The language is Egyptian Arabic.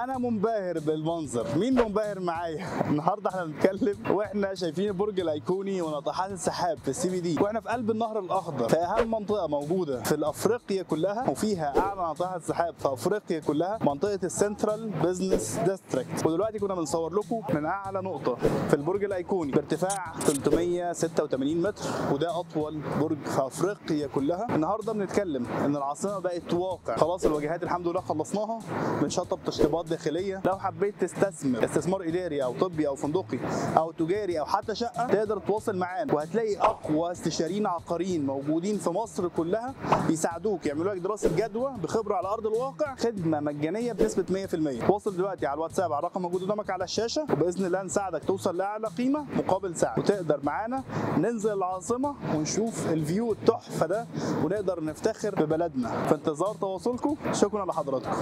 انا منبهر بالمنظر. مين منبهر معايا؟ النهارده احنا بنتكلم واحنا شايفين البرج الايقوني وناطحات السحاب في ال CBD، واحنا في قلب النهر الاخضر، في اهم منطقة موجودة في افريقيا كلها وفيها اعلى ناطحات سحاب في افريقيا كلها، منطقة ال Central Business District. ودلوقتي كنا بنصور لكم من اعلى نقطة في البرج الايقوني بارتفاع 386 متر، وده اطول برج في افريقيا كلها. النهارده بنتكلم ان العاصمة بقت واقع، خلاص الواجهات الحمد لله خلصناها، بنشطب تشطيبات داخلية. لو حبيت تستثمر استثمار اداري او طبي او فندقي او تجاري او حتى شقه، تقدر تتواصل معانا وهتلاقي اقوى استشاريين عقاريين موجودين في مصر كلها يساعدوك، يعملوا لك دراسة جدوى بخبره على ارض الواقع، خدمة مجانية بنسبة 100%. تواصل دلوقتي على الواتساب على الرقم موجود قدامك على الشاشة، وباذن الله نساعدك توصل لاعلى قيمة مقابل سعر، وتقدر معانا ننزل العاصمة ونشوف ال view التحفة ده ونقدر نفتخر ببلدنا. في انتظار تواصلكم، شكرا لحضراتكم.